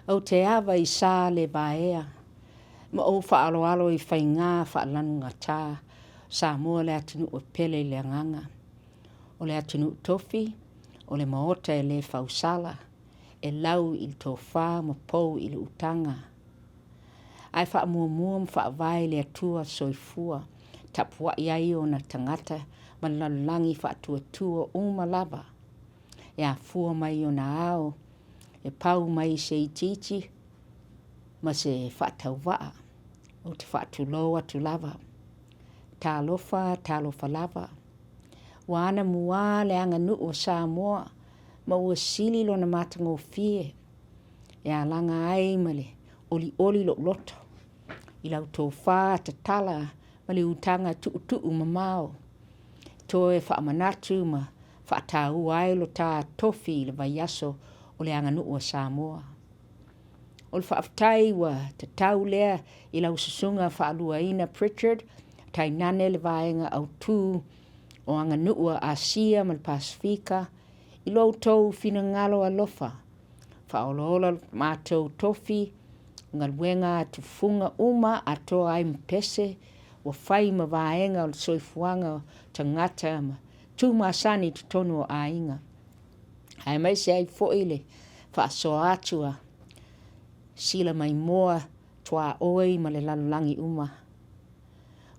Ou te ava i sa le vaea ma ou faaaloalo i faigā faalanugata Samoa le atunuu e pele i le agaga. O le atunuu tofi, o le maota e le fausala, e lau i le tofa ma pou i le utaga. Ae faamuamua ma faavae i le Atua Soifua, tapuai ai ona tagata ma le lalolagi faatuatua uma lava e afua mai ona ao e pau mai se itiiti ma se faatauvaa. Ou te faatulou atu lava. Talofa, talofa lava. Ua anamua le aganuu a Samoa ma ua sili lona matagofie e alaga ai ma le olioli lou loto i lau tofa tatala ma le utaga tuutuu mamao toe faamanatu ma faataua ai lo ta tofi i le vaiaso o le aganuu a Samoa. O le faafetai ua tatau lea i lau susuga faaluaina Pritchard, tainane le vaega autu o aganuu a Asia ma le Pasefika i lo outou finagalo alofa faaolaola lo matou tofi galuega a tufuga uma atoa ai ma pese ua fai ma vaega o le soifuaga o tagata ma tu masani i totonu o aiga, aemaise ai foi le faasoa atu a Sila Maimoa tuaoi ma le lalolagi uma.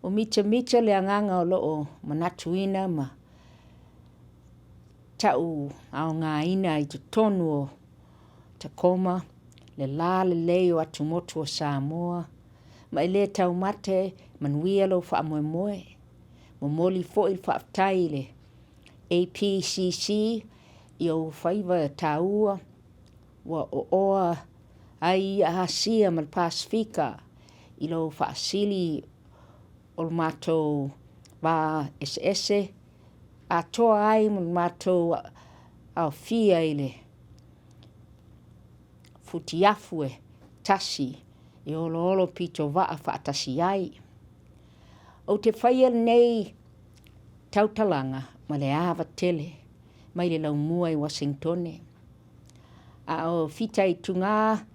Ua mitamita le agaga o loo manatuina ma tau aogaina i totonu o Tacoma le la lelei o atumotu o Samoa ma e le taumate manuia lou faamoemoe. Momoli foi le faafetai i le APCC i ou faiva taua ua ooa ai ia Asia ma le Pasefika i lou faasili o le matou va eseese atoa ai ma le matou aofia i le futiafu e tasi e oloolo pitovaa faatasi ai. Ou te faia lenei tautalaga ma le ava tele mai le laumua i Uasinitone, a o fitaituga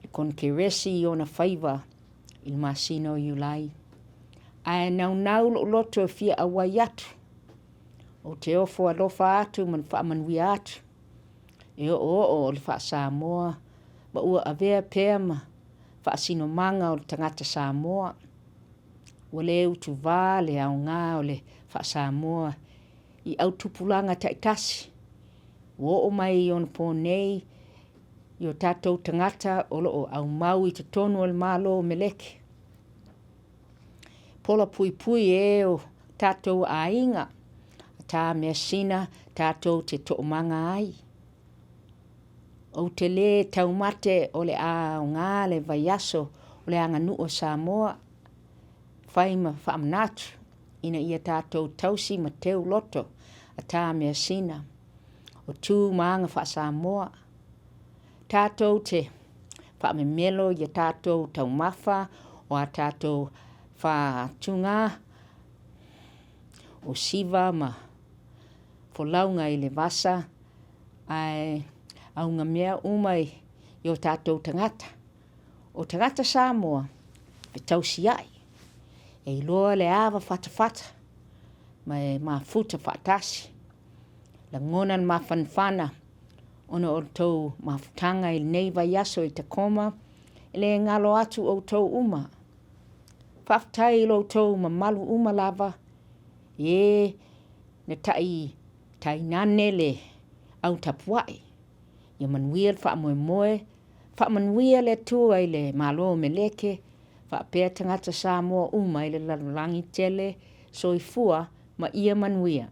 le Konekeresi i ona faiva i le masina o Iulai. Ae naunau lou loto e fia auai atu. Ou te ofo alofa atu ma le faamanuia atu e oooo o le faa-Samoa ma ua avea pea ma faasinomaga o le tagata Samoa. Ua le utuvā le aoga o le faa-Samoa i autupulaga taitasi ua oo mai i ona po nei i o tatou tagata o lo o aumau i totonu o le Malo o Meleki. Pola puipui e o tatou aiga, ta measina tatou te toomaga ai. Ou te lē taumate o le a aoga le vaiaso o le aganuu a Samoa fai ma faamanatu ina ia tatou tausi ma teu loto a ta measina o tu ma aga faa-Samoa. Tatou te faamemelo ia tatou taumafa o a tatou faatugā o siva ma folauga i le vasa ae augamea uma i o tatou tagata. O tagata Samoa e tausiai, e iloa le ava fatafata ma e mafuta faatasi. Lagona le mafanafana ona o le tou mafutaga i lenei vaiaso i Tacoma, e le galo atu outou uma. Faafetai i lo outou mamalu uma lava i e na tai tainane le au tapuai. Ia manuia le faamoemoe, faamanuia le Atua i le Malo o Meleke, faapea tagata Samoa uma i le lalolagi tele. Soifua ma ia manuia.